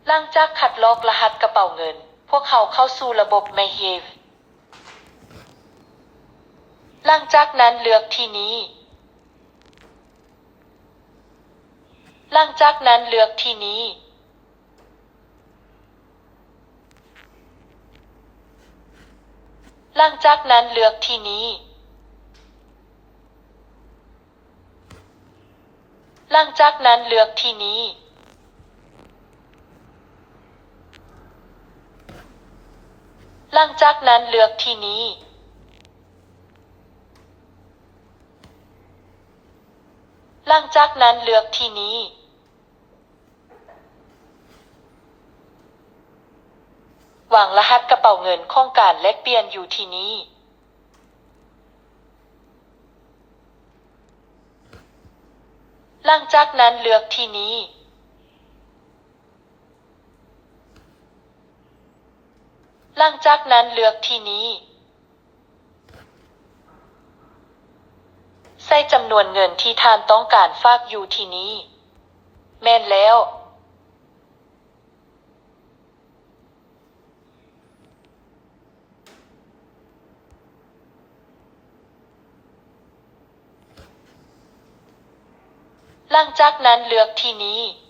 ຫຼັງຈາກຄັດລອກລະຫັດກະເປົາເງິນ, ພວກເຮົາເຂົ້າສູ່ລະບົບ MyHive. ຫຼັງຈາກນັ້ນເລືອກທີ່ນີ້. ຫຼັງຈາກນັ້ນເລືອກທີ່ນີ້. ຫຼັງຈາກນັ້ນເລືອກທີ່ນີ້. ຫຼັງຈາກນັ້ນເລືອກທີ່ນີ້. ຫຼັງຈາກນັ້ນເລືອກທີ່ນີ້. ຫຼັງຈາກນັ້ນເລືອກທີ່ນີ້. ວາງລະຫັດກະເປົາເງິນຂອງການແລກປ່ຽນຢູ່ທີ່ນີ້. ຫຼັງຈາກນັ້ນເລືອກທີ່ນີ້. ຫຼັງຈາກນັ້ນເລືອກທີ່ນີ້. ໃສ່ຈຳນວນເງິນທີ່ທ່ານຕ້ອງການຝາກຢູ່ທີ່ນີ້. ແມ່ນແລ້ວ. ຫຼັງຈາກນັ້ນເລືອກທີ່ນີ້.